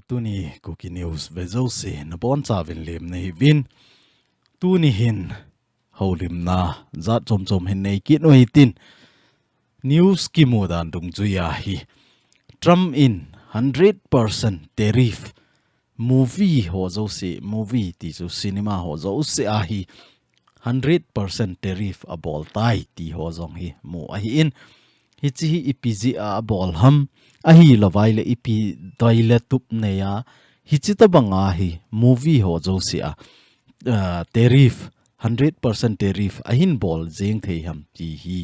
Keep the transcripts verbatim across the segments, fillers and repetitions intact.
Tuni Kuki News ve jouse nabonchauvin lemna hiuvin. Tuni hin houlimna jat chom chom hin nei kit u hitin. News kimu dan dungjuia hi Trump in hundred percent tariff movie ho jouse, movie ti chu cinema ho jouse a hi hundred percent tariff abol tai ti ho jong hi mu ahin. Hiche hi ipi jeh a abol ham, ahilouvai le ipi doi le tup nei a, hiche tobang a hi movie ho jouse a, ah, tariff, hundred percent tariff ahin bol jeng thei ham ti hi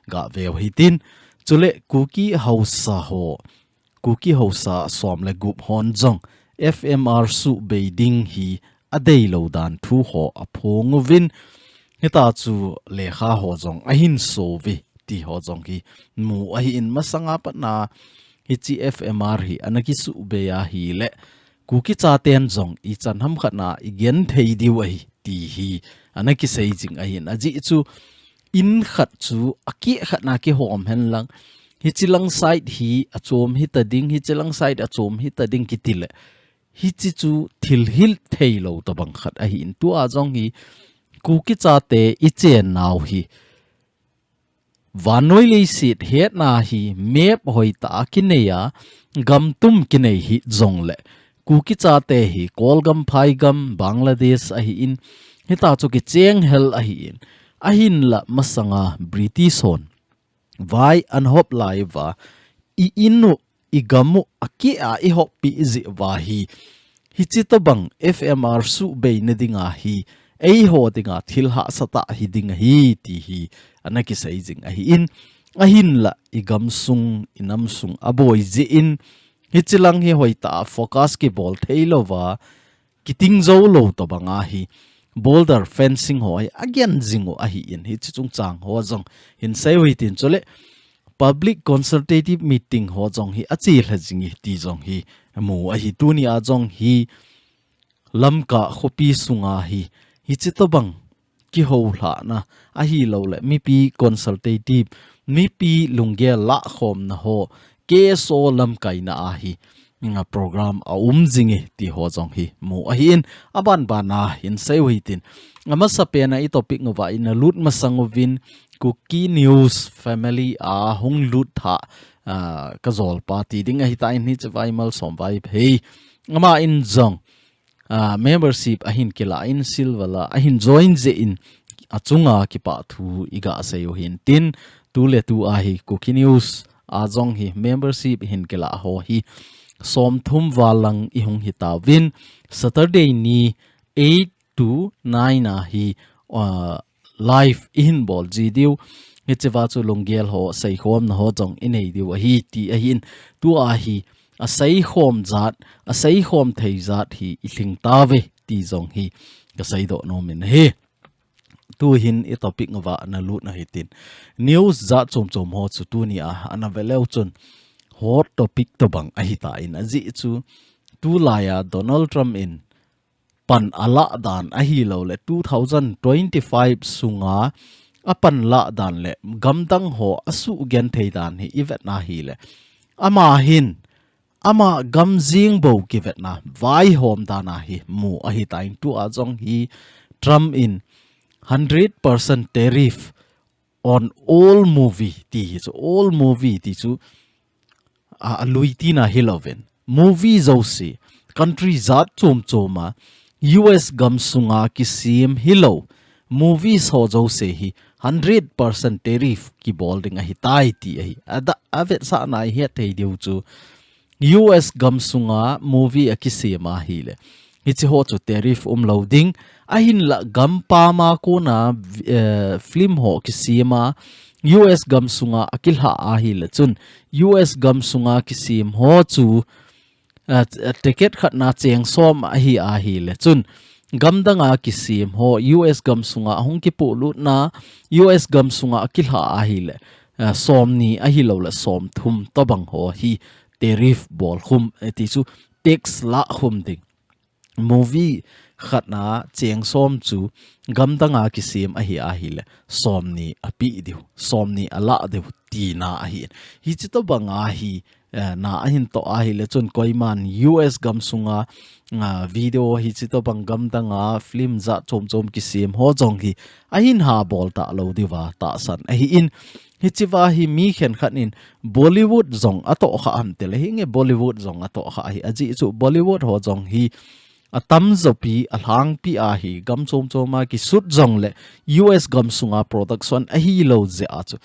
gave u hitin. Chule Kuki haosa ho, Kuki haosa som le gup hon jong F M R suhbei ding hi adeilou dan thu ho aphong uvin, hita chu lekha ho jong ahin so uve ti ho jong hi mu ahin. Masanga patna hiche F M R hi ana kisuhbei ahile Kuki chaten jong ichan ham khatna igenthei diu ahi ti hi ana kisei jing ahin. Ajeh chu in khat chu akeh khatna kihom henlang, hiche lang side hi achom hita ding, hiche lang side achom hita ding kiti le, hiche chu thil hil theilou tobang khat ahin. Tua jong hi Kuki chate ichennau hi vannoi leiset hetna hi map hoitah a kinei a, gamtum kinei hih jongle Kuki chate hi Kolgam, Phaigam, Bangladesh ahin, hita chu kicheng hel ahin. Ahinla masanga British hon vai ana hop lai uva, i-in u, igam u akeh a ihoppi jeh uva hi, hiche tobang F M R suhbeina dinga hi eiho dinga thil hahsatah hiding ahi ti hi ana kisei jing ahin. Ahinla igamsung, inamsung aboi jeh in, hiche lang hi hoitah a focus kibol theilouva, kiting joulou tobang a hi border fencing ho hi agen jing u ahin, hiche chungchang ho jong hin sei u hitin. Chule public consultative meeting ho jong hi achelha jing e ti jong hi mu ahi. Tunia jong hi Lamka khopi sunga hi, hiche tobang kihoulhahna ahilouleh mipi consultative, mipi lunggel lahkhomna ho, K S O lamkaina a hi, nga program aum jing e ti ho jong hi mu ahin. Abanbana hin sei u hitin, amasapen a i topic uva ina lut masang uvin, Kuki News family a hung lut thah, ah, kajolpa ti ding ahitan, hiche Vaimalsom Vaiphei, ama in jong, ah, membership ahin kilah in, silver la ahin join jeh in, achunga kipah thu iga sei u hintin, tuletu a hi Kuki News a jong hi membership hin kilah ho hi somthum val lang ihung hitauvin, Saturday ni eight to nine a hi, ah, live ihin bol ji diu. Hichea chu lunggel ho seikhomna ho jong inei diu ahi ti ahin. Tua hi aseikhom jat, aseikhom thei jat hi ilhing tauve ti jong hi kaseidoh nom in ahi. Tuhin i topic uva nalut u hitin, news jat chom chom ho chu tunia ana ve leu chun hot topic tobang ahitan, ajeh chu tulai a Donald Trump in pan alah dan ahilouleh two thousand twenty-five sunga apan lah dan le gamdang ho asugenthei dan hi ivet na hile, ama hin ama gam jeng bou kivetna vaihom dan a hi mu ahitan. Tua jong hi Trump in hundred percent tariff on all movie ti hi chu, all movie ti chu, a, alui tina hilouvin, movie jouse, country jat chom chom a U S gamsunga kisem hilou movies ho jouse hi hundred percent tariff kibol ding ahitai ti ahi. Ada, avetsahna ihet thei diu chu U S gamsunga movie akisem ahile, hiche ho chu tariff umlou ding, ahinla gampam a kona, eh, film ho kisem a U S gamsunga akilhah ahile chun, U S gamsunga kisem ho chu, eh, ticket khatna cheng som ahi ahile chun, gamdanga kisem ho U S gamsunga ahung kipohlutna, U S gamsunga akilhah ahile, eh, somni ahilouleh somthum tobang ho hi tariff bolkhum, eh, ti chu tax lahkhum ding. Movie khatna cheng som chu gamdanga kisem ahi ahile, somni apeh diu, somni alah diu tina ahi. Hiche tobanga hi eh, na ahin toh ahile chun koiman U S gamsunga, ah, video hichi tobang gamdanga film jat chom chom kisem ho jong hi ahin ha bol talou diuva tahsan ahin. Hichiva hi mi khenkhat in Bollywood jong atoh kha ham tile hinge Bollywood jong atoh kha hi ajeh chu Bollywood ho jong hi atamjopi, alhangpi ahi, gam chom choma kishoot jongle U S gamsunga production ahilou jeh a chu,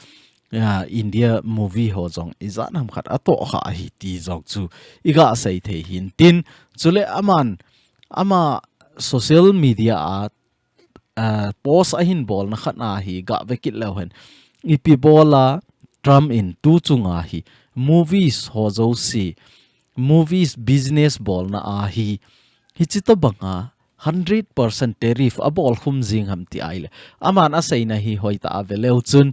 ah, India movie ho jong ijat ham khat atoh kha ahi ti jong chu iga sei thei hin tin. Chule aman, ama social media a, ah, post ahin bolna khat ahi, ga vekit leu hen. Ipi bola Trump in tu chunga hi movies ho jouse, movies business bolna ahi, hichi tobanga hundred percent tariff abol khum jing ham ti ahile. Aman aseina hi hoitah a veleu chun,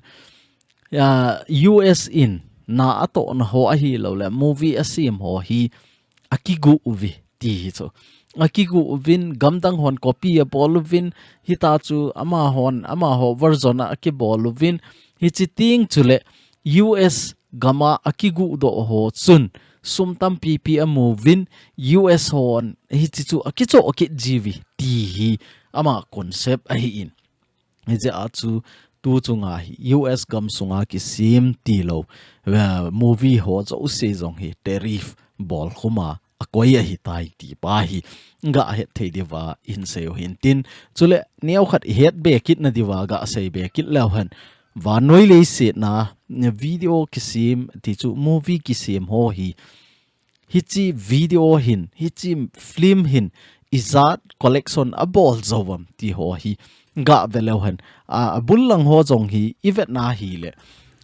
ah, U S in na atohna ho ahilouleh movie asem ho hi akiguh uve ti hi chu. Akiguh uvin gamdang hon copy abol uvin hitachu amahon, amaho version a akibol uvin hichi teng chule U S gama akiguh doh ho chun sum tampipi amu uvin U S hon hichi chu akichoh kit jiuve ti hi ama concept ahin. Hijeh a chu tu chunga hi U S gamsunga kisem tilou, eh, movie ho jouse jong hi tariff bol khuma akoi ahitai ti pa hi ga het thei diuva ihin sei u hin tin. Chule neokhat ihet be kitna diuva ga sei be kit leu hen. Vannoi leiset a video kisem ti chu movie kisem ho hi hichi video hin, hichi film hin, ijat collection abol jou uvam ti ho hi ga veleu hen. A, abul lang ho jong hi ivetna ahile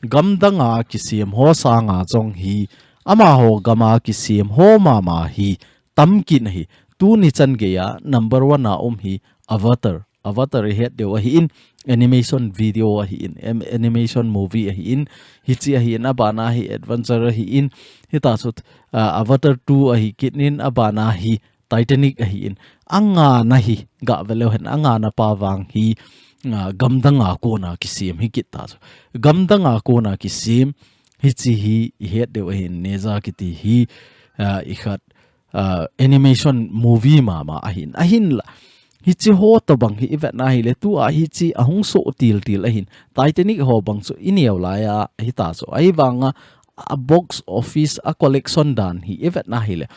gamdanga kisem ho sanga jong hi amaho gama kisem ho mama hi tamkit ahi. Tuni chan geiya number one a um hi Avatar. Avatar ihet diu ahin, animation video ahin, em, animation movie ahin, hichi ahin, abana hi adventure ahin, hitachu, ah, Avatar two ahi kit in, abana hi Titanic ahin. Angana hi ga veleu hen, angana pa vang hi, ah, gamdanga kona kisem hi kit tachu. Gamdanga kona kisem hichi hi ihet diu ahin, Neja kiti hi, ah, ikhat ah, animation movie mama ahin. Ahinla hichi ho tobang hi ivetna ahile tua hichi ahung soh tiltil ahin. Titanic ho bang chu ineo laiya hitachu. Ahivanga a box office a collection dan hi ivetna ahile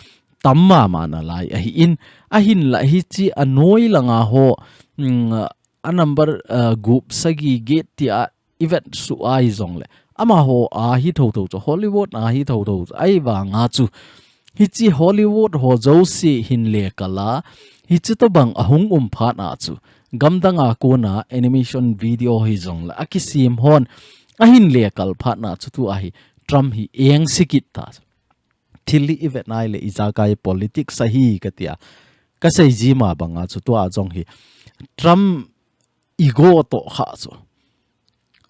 tam mama nalai ahin. Ahinla hichi anoi langa ho, mm, a number, ah, gup sagi get tia ivet suh ahi jongle amaho ahi thotho chu, Hollywood ahi thotho chu, ahivanga chu hichi Hollywood ho jouse hin lekal a, hichi tobang ahung um phat a chu gamdanga kona animation video hi jongle akisem hon ahin lekal phat a chu tua hi Trump hi engse kit tachu. Thil hi ivetna ahile ijakai politics ahi katia, kasei jima banga chu tua jong hi Trump ego toh kha chu.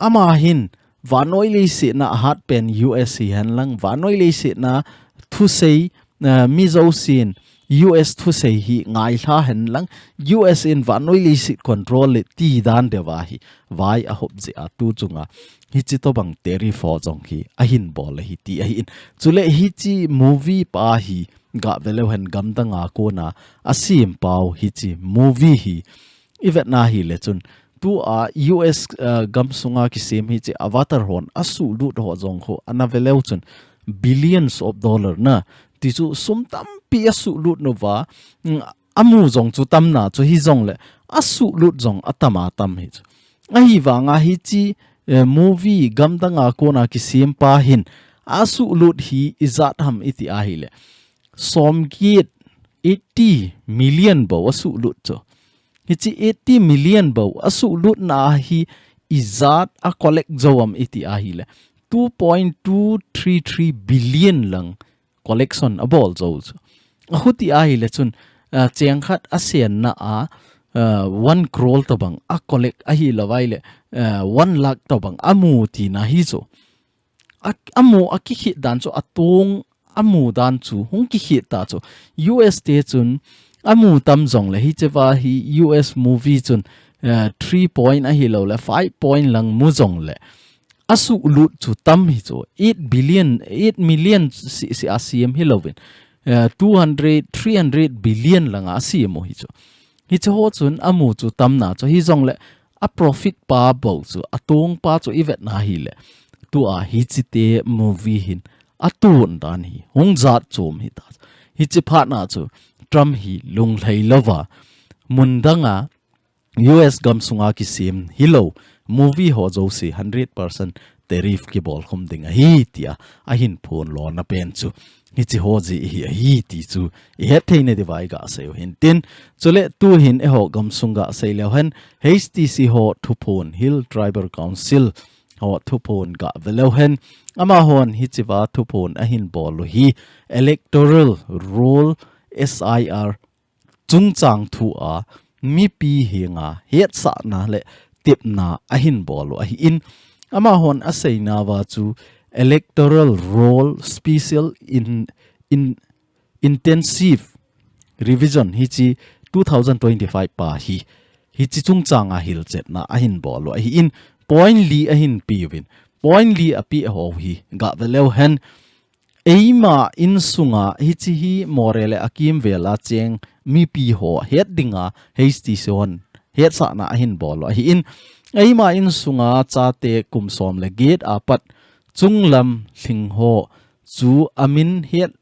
Ama hin vannoi leiset a ahat pen U S hihen lang, vannoi leiset a thusei, eh, mi jousen U S thusei hi ngailha hen lang, U S in vannoi leiset control le ti dan diuva hi vai ahop jeh a tu chunga hichi tobang tariff ho jong hi ahin bol ahi ti ahin. Chule hichi movie pa hi ga veleu hen gamdanga kona asem pau hichi movie hi ivetna ahile chun tua U S, eh, gamsunga kisem hichi Avatar hon asuhlut ho jong khu ana veleu chun billions of dollar na ti chu sum tampi asuhlut nauva, mm, amu jong chu tamna chu hijongle asuhlut jong atam atam hi chu. Ahivanga hichi, eh, movie gamdanga kona kisem pa hin asuhlut hi ijat ham iti ahile, somget eighty million bou asuhlut chu. Hichi eighty million bou asuhlutna hi ijat a collect jou am iti ahile, two point two three three billion lang collection abol jou chu. Ahuti ahile chun, ah, cheng khat asenna a, ah, one crore tobang a collect ahilou vaile, ah, one lakh tobang amu tina hi chu. A, amu akikhit dan chu, atong amu dan chu hung kikhit ta chu. U S te chun amu tam jongle hicheva hi U S movie chun, eh, three point ahilouleh five point lang mu jongle asuhlut chu tam hi chu, eight billion, eight million si, si a siam hi louvin, eh, two hundred, three hundred billion langa siam u hi chu. Hiche ho chun amu chu tamna chu, hijongle a profit pa bou chu, atong pa chu ivetna hile, tua hichite movie hin atun dan hi hung jat chom hita. Hiche phatna chu Trump hi lunglhai louva, mun danga U S gamsunga kisem hilou movie ho jouse hundred percent tariff kibol khum ding ahi tia ahin phonlona pen chu hiche ho jeh hi ahi ti chu ihet theina diuva iga seiu hintin. Chule tuhin eiho gamsung ga sei leu hen, H T C ho thuphon, Hill Tribal Council ho thuphon ga ve leu hen, amahon hichea thuphon ahin bol u hi electoral roll, S I R chungchang thua mipi henga hetsahna le tepna ahin bol u ahin, amahon aseinauva chu electoral roll special in, in, intensive revision hiche two thousand twenty-five pa hi, hiche chungchanga hilchetna ahin bol u ahin, point li ahin peuvin, point li apeh ho hi ga ve leu hen, eima insunga hiche hi Moreh le akimvela cheng mipi ho het dinga H T C hon hetsahna ahin bol u ahin, eima insunga chate kum som le get apat chunglam lhing ho chu amin het,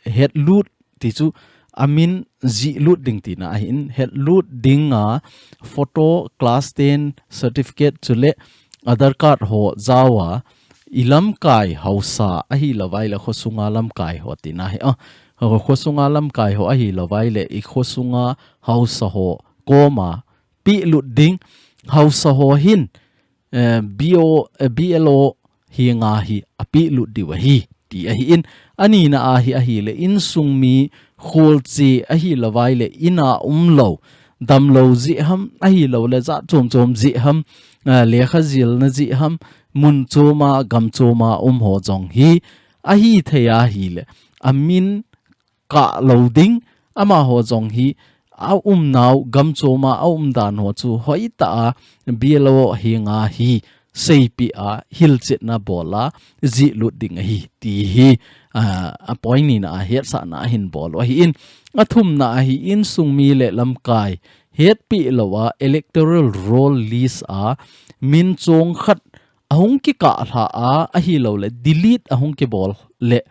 hetlut ti chu amin jihlut ding tina ahin, hetlut dinga photo, class ten certificate chule Aadhaar card ho jaova, ilamkai haosa ahilouva ile khosunga lamkai ho tina hi, a, khosunga lamkai ho ahilouva ile ikhosunga haosa ho koma pehlut ding, haosa ho hin eh, B O, eh, B L O henga hi apehlut diu ahi, ti ahin, anina a hi ahile, insung mi kholche ahilouva ile, ina umlou, damlou jeh ham, ahilouleh jat chom chom jeh ham, eh, lekha jilna jeh ham, mun choma, gam choma um ho jong hi, ahithei ahile, amin kah lou ding, amaho jong hi, aumnau, gam choma, aumdan ho chu, hoitah a, B L O henga hi, seipeh a, hilchetna bol a, jihlut ding ahi, ti hi, a, a point nina a hetsahna ahin bol u ahin, athumna a hi insung mi le lamkai, hetpeh lou a, electoral roll list a, min chong khat ahung kikah lha a, ahilouleh, delete ahung kibol le,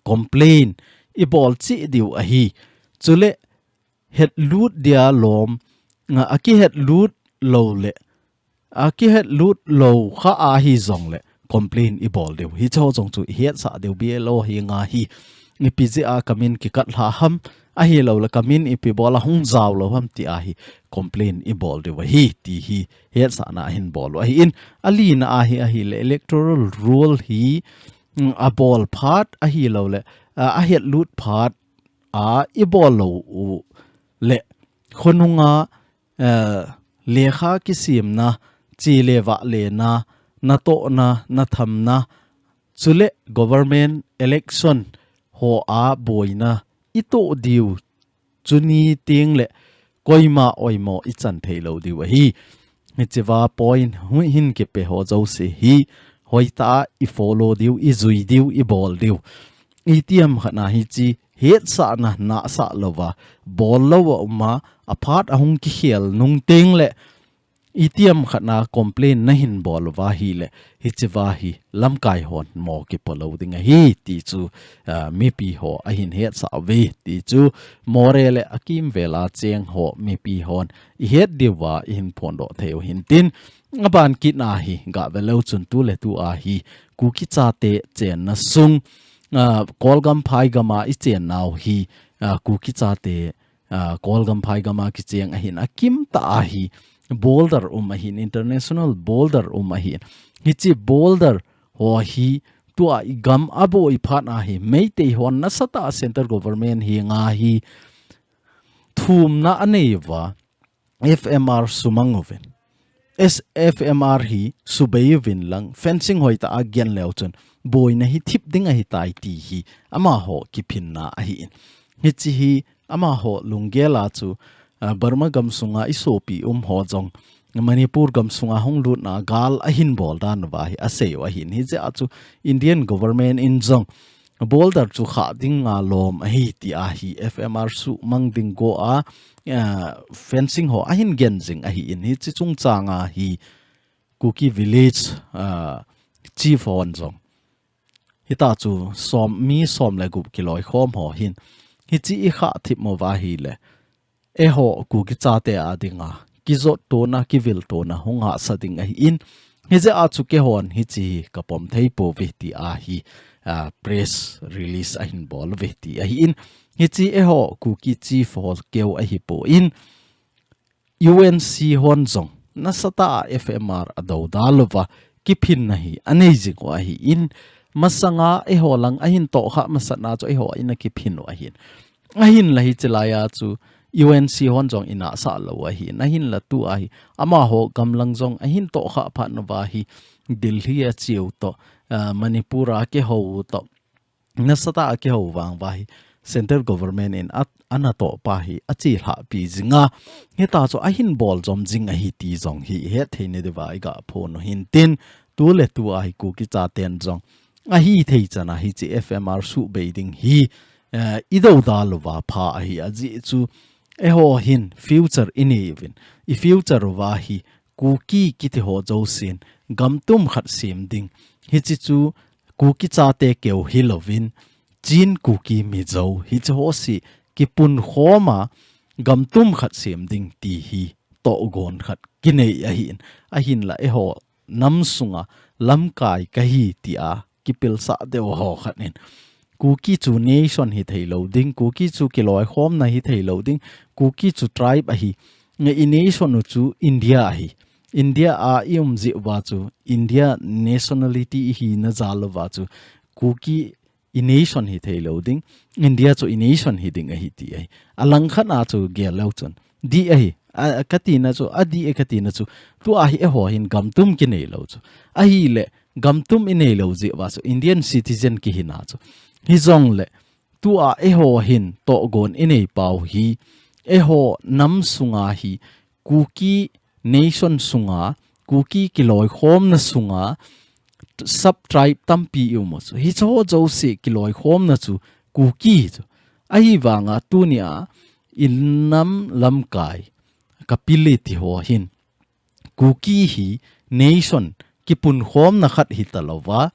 complain ibol cheh diu ahi. Chule hetlut dia lom, nga akihetlut lou le, akihetlut lou kha ahi jongle, complain ibol diu. Hicheho jong chu ihetsah diu, B L O henga hi, ipi jeh a kamin kikat lha ham, ahilouleh kamin ipi bol a hung jao lou ham ti a hi, complain ibol diu ahi, ti hi hetsahna ahin bol u ahin, alina a hi ahile, electoral roll hi, mm, abol phat ahilouleh, a, ahetlut phat a ibol lou u le, khonunga, eh, lekha kisimna, che le vah lena, natohna, nathamna, chule government election ho a boina itoh diu, chuni tengle koima oimo ichan thei lou diu ahi. Hichea point hu-, hin kipe ho jouse hi, hoitah a ifollow diu, ijui diu, ibol diu. Itiham khatna hiche, hetsahna nahsah louva, bol lou a um a, aphat ahung kikhel nung tengle, itiham khatna complain nahin bol uva ahile, hichea hi lamkai hon mo kipo lou ding ahi, ti chu, ah, mipi ho ahin hetsah uve, ti chu Moreh le akimvel a cheng ho mipi hon ihet diuva ihin phondoh thei u hintin, aban kitna hi gah ve leu chun tu le tu a hi Kuki chate chenna sung, ah, Kolgam phaigam a ichennau hi, ah, Kuki chate, ah, Kolgam phaigam a kicheng ahin, akimtah a hi border um ahin, international border um ahin. Hiche border ho hi tua igam aboi phat a hi, Meitei hon nasatah a central government henga hi thumna anei uva, F M R sumang uvin. S F M R hi subei uvin lang, fencing hoitah a gen leu chun, boina hi thip ding ahitai ti hi, amaho kiphinna ahin. Hiche hi, amaho lunggel a chu, ah, Burma gam sunga isopi um ho jong, Manipur gam sunga hung lutna gal ahin bol dan uva hi asei u ahin. Hijeh a chu Indian government in jong border chu khah dinga lom ahi ti ahi. F M R suhmang ding go a, eh, fencing ho ahin gen jing ahin. Hiche chungchang a hi Kuki village, ah, chief hon jong, hita chu som, mi som le gup kiloikhom ho hin, hiche i khah thip mo uva ahile, eiho Kuki chate a dinga kijot tona, kivil tona hung hahsa ding ahin. Hijeh a chu keihon hiche hi kapom thei pouve ti ahi, ah, press release ahin bol uve ti ahin. Hiche eiho Kuki chief ho keu ahipon, U N C hon jong nasatah a F M R adoudal uva, kiphinna hi anei jing u ahin. Masanga eiho lang ahin tohkhah masatna chu eiho in akiphin u ahin. Ahinla hiche laiya chu U N C hon jong inahsah lou u ahin. Ahinla tua hi amaho gam lang jong ahin tohkhah phat uva hi, Delhi a cheu toh, ah, Manipur a kihou toh, nasatah a kihou vang uva hi, central government in a, anatoh pa hi achelhahpi jinga, hita chu ahin bol jom jing ahi ti jong hi ihet thei nadiuva iga phon u hintin, tuletua hi Kuki chaten jong ahithei chan a hiche F M R suhbei ding hi, eh, idoudal uva pha ahi. Ajeh chu eiho hin future inei uvin, i future uva hi Kuki kiti ho jousen gam tum khat sem ding, hiche chu Kuki chate keu hilouvin, Chin, Kuki, Mizo, hiche ho jouse kipunkhom a gam tum khat sem ding ti hi tohgon khat kinei ahin. Ahinla eiho nam sunga lamkai kahi tia kipilsah deu ho khat in, Kuki chu nation hithei lou ding, Kuki chu kiloikhomna hithei lou ding, Kuki chu tribe ahi. Nge i nation u chu India ahi. India a i um jeh uva chu, India nationality i hina jal uva chu, Kuki i nation hithei lou ding, India chu i nation hiding ahi ti ahi. Alang khat a chu gel leu chun, dih ahi, a, katina chu, adih e katina chu, tua hi eiho hin gam tum kinei lou chu. Ahile, gam tum inei lou jeh uva chu, Indian citizen kihina chu. Hijongle, tua eiho hin tohgon inei pau hi, eiho nam sunga hi, Kuki nation sunga, Kuki kiloikhomna sunga, sub tribe tampi i um u chu. Hiche ho jouse kiloikhomna chu Kuki chu. Ahivanga tunia i nam lamkai, Kapili ti ho hin, Kuki hi nation kipunkhomna khat hita louva,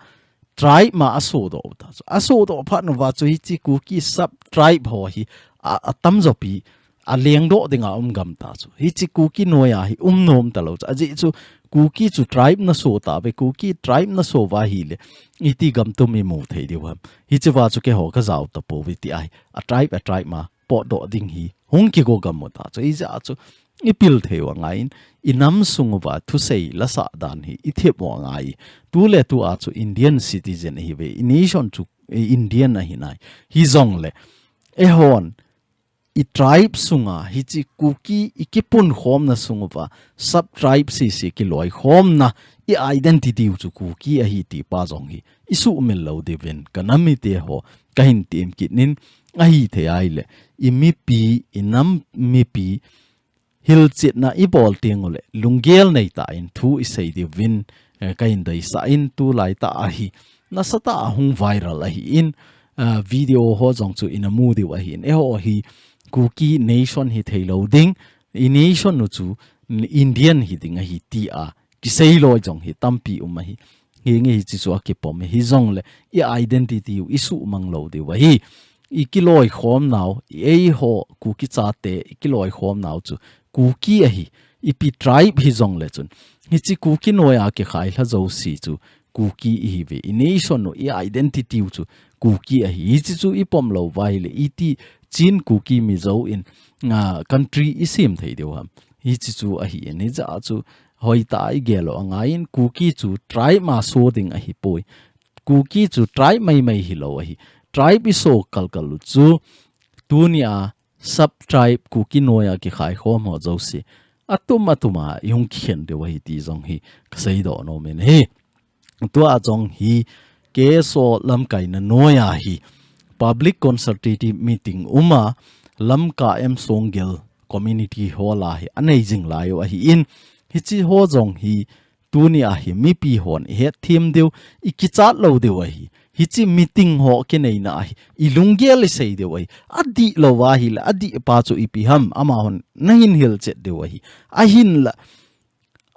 tribe ma asodoh u ta chu. Asodoh phat uva chu hiche Kuki sub tribe ho hi a, atamjo pi, alengdoh dinga um gam ta chu. Hiche Kuki noiya hi um nom talou chu. Ajeh chu Kuki chu tribe naso tauve, Kuki tribe naso uva ahile, iti gam tum imu thei diu ham. Hichea chu keiho kajao tapouve ti ahi. A tribe, a tribe ma potdoh ding hi hung kigo gam u ta chu. Hijeh a chu ipil thei u angaiyin, i nam sung uva thusei lasah dan hi ithep u angaiyin. Tuletua chu Indian citizen ihiuve, i nation chu, eh, Indian ahinai. Hijongle, eihon, i tribe sunga, hiche Kuki i kipunkhomna sung uva, sub tribe sese kiloikhomna, i identity u chu Kuki ahi ti pa jong hi, isuhmil lou diuvin, ka nam mite ho, kahin tem kit in, ahithei ahile, i mipi, i nam mipi, hilchetna ibol teng uleh, lunggel neitah in thu isei diuvin, eh, kahin deisah in tulai tah ahi. Nasatah a hung viral ahin, ah, video ho jong chu ina mu diu ahin. Eiho hi Kuki nation hithei lou ding, i nation u chu Indian hiding ahi tia kisei loi jong hi tampi um ahi. Hinge hiche chu akipom e. Hijongle i identity u isuhmang lou diu ahi. I kiloikhomnau, i eiho Kuki chate, i kiloikhomnau chu Kuki ahi. Ipi tribe hijongle chun, hiche Kuki noiya kikhai lha jouse chu Kuki ihiuve. I nation u, i identity u chu Kuki ahi. Hiche chu ipom lou uva ahile, iti Chin, Kuki, Mizo in, ah, country isem thei diu ham. Hiche chu ahin, hijeh a chu hoitah a igel u angaiyin, Kuki chu tribe ma so ding ahipoi. Kuki chu tribe maimai hilou ahi. Tribe iso kalkal u chu, tunia sub tribe Kuki noiya kikhaikhom ho jouse, atum atum a ihung kikhen diu ahi ti jong hi kaseidoh nom in ahi. Tua jong hi K S O lamkaina noiya hi public consultative meeting uma, Lamka M Songgel Community Hall a hi anei jing lai u ahin, Hichi ho jong hi tuni a hi mipi hon i het thim diu, i kichat lo diu ahi. Hichi meeting ho kineina ahi. I lunggel i sei diu ahi. Adih lo va hi le, adih pa chu ipi ham, amahon na hin hilchet diu ahi. Ahin la,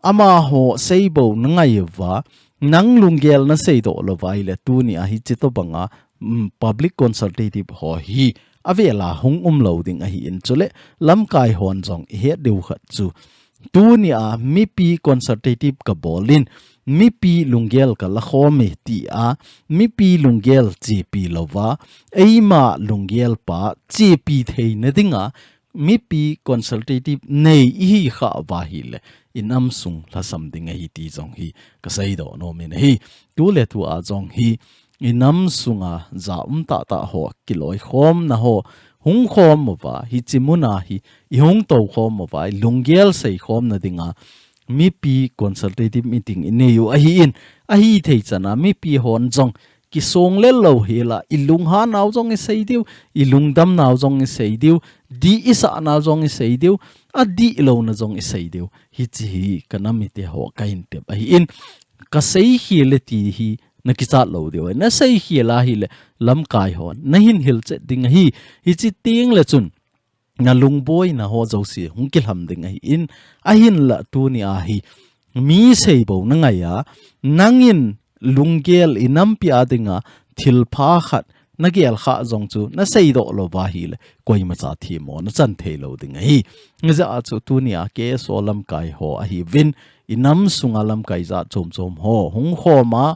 amaho sei bou na ngai va, nang lunggel na sei doh lo va hi le, tuni a hichi to banga, um, public consultative ho hi, avela hung um lo ding ahi in chule, lamkai hon jong i het diu khat chu. Tuni a mipi consultative ka bol in, mipi lunggel ka la khom e ti a, mipi lunggel chepi lo va, eima lunggel pa chepi theina dinga, mipi consultative nei i hi kha va hi le, i nam sung lhasam ding ahi ti jong hi, ka sei doh nom in ahi. Tu le tu a jong hi, i nam sunga ja um tah tah ho, kiloi khom na ho, hung khom mo va, hichi mun a hi, i hung to khom mo va, i lunggel sei khom na dinga, mipi consultative meeting i nei u ahi in, ahi thei chana, mipi hon jong, kisong le lo hi la, i lunghan nau jong i sei diu, i lungdam nau jong i sei diu, dih i sah nau jong i sei diu, adih lo na jong i sei diu, hichi hi ka nam mite ho ka hin tep ahi in, ka sei hi le ti hi, na kichat lo diu ahi. Na sei hi la hi le lamkai hon na hin hilchet ding ahi. Hichi ting le chun na lungboina ho jouse hung kilham ding ahi in, ahin la tuni a hi mi sei bou na ngai a, nangin lunggel i nampi a dinga thil pha khat na gel kha jong chu na sei doh lo va hi le, koima cha thim mo na chan thei lo ding ahi. Hijeh a chu tuni a K S O lamkai ho ahi vin, i nam sunga lamkai ja chom chom ho hung khom a,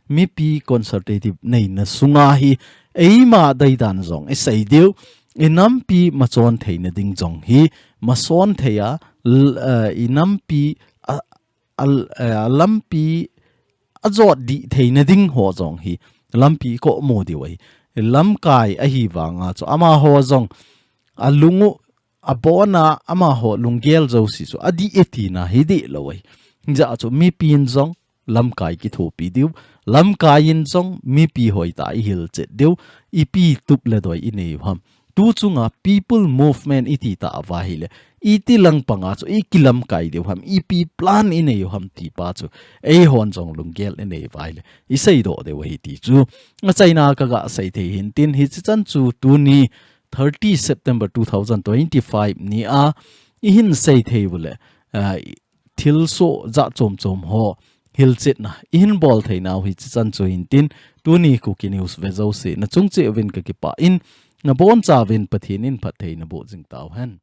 mipi consultative neina sunga hi, eima deidan jong i sei diu, i nampi machon theina ding jong hi, mason thei a, l-, eh, i nampi a, a, eh, a lampi a jot dih theina ding ho jong hi, lampi ko mu diu ahi. Lamkai ahi vanga chu amaho jong a lungu, a bona amaho lunggel jouse chu adih e tina hi dih lo ahi. Hijeh a chu mipin jong lamkai kithopi diu, lamkai in jong mipi hoitah i hilchet diu, ipi tup le doi i nei u ham. Tu chunga people movement i ti ta va hi le, iti lang panga chu i kilamkai diu ham, ipi plan i nei u ham ti pa chu, eihon jong lunggel i nei va hi le, i sei doh diu ahi ti chu. Achaina ka ga sei thei hin tin, hichi chan chu tuni thirty September two thousand twenty-five ni a, i hin sei thei u le, ah, thilsoh ja chom chom ho, hilchetna i hin bol thei nau hichi chan chu hin tin, tuni Kuki News ve jouse na chung cheh uvin ka kipah in, na boncha uvin Pathen in phatthei na boh jing tau hen.